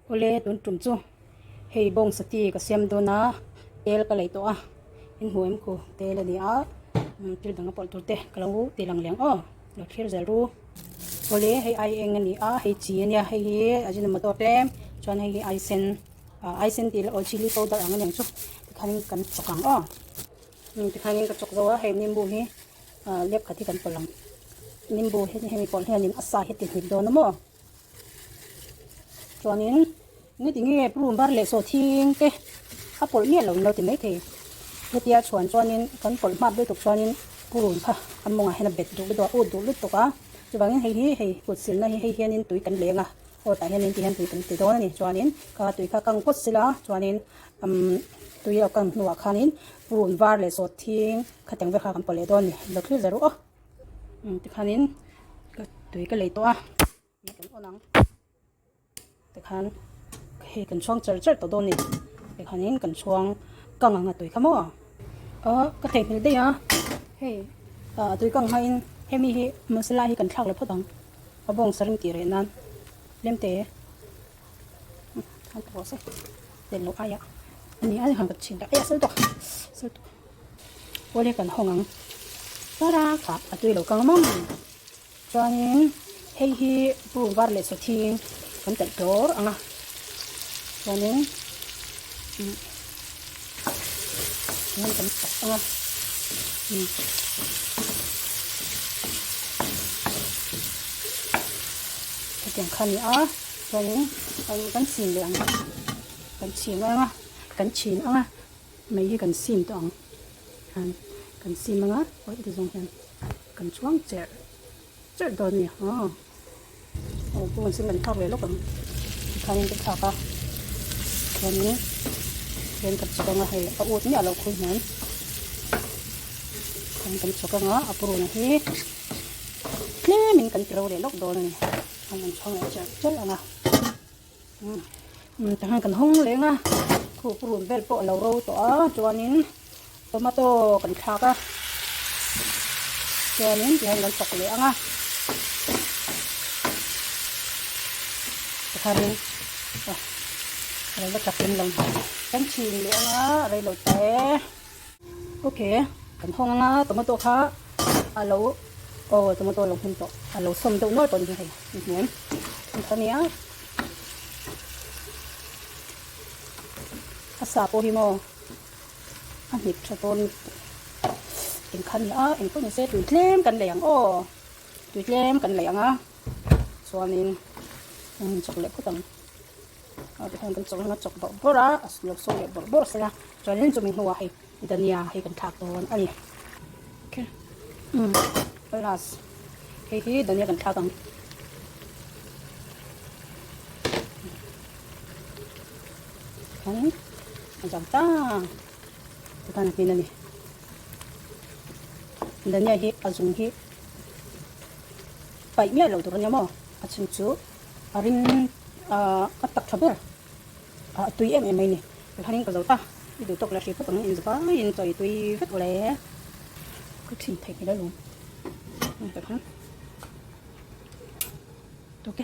Awle tun tum chu hei bawngsa ti ka siam dawn a tel ka lei tawh a in hmu em khu tel a ni a thil dang a pawlh tur te ka lo ti lang leh ang aw lo thlir zel ru awle hei ai eng a ni a hei chi a nia hei hi ajinomoto tlem chuan hei hi ai sen ah ai sen tih leh aw chilli powder ang a niang chu tikhanin kan chawk ang aw tikhanin ka chawk zo a hei nimbu hi ah lep khat hi kan pawlh ang nimbu hemi pawlh hianin a sa hi a ti hnip dawn a maw. Chuanin nge tinge purun var leh sawhthing te a pawlh miah lo in lo ti maithei. Hetia chhuan chuanin kan pawlh hmat lutuk chuanin purun kha a mawngah hian a bet duh lutuk a, a ut duh lutuk a. Chuvangin hei hi hei kut silna hi hei hianin tui kan leng a, aw tah hianin ti hian tui kan ti dawn a ni. Chuanin kha tui kha kang phawt sila chuanin umm tui a kang hnuah khanin purun var leh sawhthing khatiang vel kha kan pawlh leh dawn a ni. Lo thlir zel rawh aw. Tikhanin ka tui ka lei tawh a kan on ang tikhan hei kan chhuang char char tawh dawn a ni tikhanin kan chhuang kang ang a tui kha maw ah ka theihnghilh daih a hei ah tui kang hmain hemi hi masala hi kan thlak leh phawt ang a bawng saring tih reh nan tlem te an tawh se tel loh aiah a ni a han ka chhin dah a sel tawh sel tawh. Awle kan hawng ang tara kha a tui lo kang mawng chuanin hei hi purun var leh sawthing kan telh tlawr ang a chuanin umm kan chak ang a umm hetiang kha a ni a chuanin kan chhin leh ang kan chhin ang a kan chhin ang a. Mei hi kan sim tawh ang hian kan sim anga awi ti zawng hian kan chuang cherh cherh dawn a ni aw aw pawh kan sim kan thlak ve lawk ang tikhanin ka thlak a chuanin hian ka chhuk anga hei a ut miah loh khui hian chuan kan chhuk anga a purun hi tlemin kan ti ro leh lawk dawn a ni chuan kan chhuang leh cherh cherh anga. Umm tah hian kan hawng leng a khu purun vel pawh a lo ro tawh a chuanin tomato kan thlak a chuanin tihian kan chawk leh ang a tikhanin ah a lo la tla kim lo kan chhin leh ang a rei lo ta e okay kan hawng ang a tomato kha a lo aw tomato a lo hmun tawh a lo sawm deuh nual tawh a ni hei hmuh em a nia. A sa pawh hi maw a hnip tha dawn eng kha ni a eng pawh ni se tui tlem kan lei ang aw tui tlem kan lei ang a chuanin an chawk leh phawt ang a tikhian kan chawk anga chawk bawrh bawrh a a lo sawi leh bawrh bawrh sela chuanin chumi hnuah hei dhania hei kan thlak dawn a ni okay umm last hei hi dhania kan thlak ang. Khanin a zau ta titan a hmin a ni dhania hi a zung hi paih miah loh tur a nia maw a chhun chu a rim ah a tak tha ber ah a tui em em mai a ni tikhanin ka zo ta i duh tawk leh hrih phawt ang in zavaiin chawi tui vek le ka thin theih hmel alawm tikhan. Ok.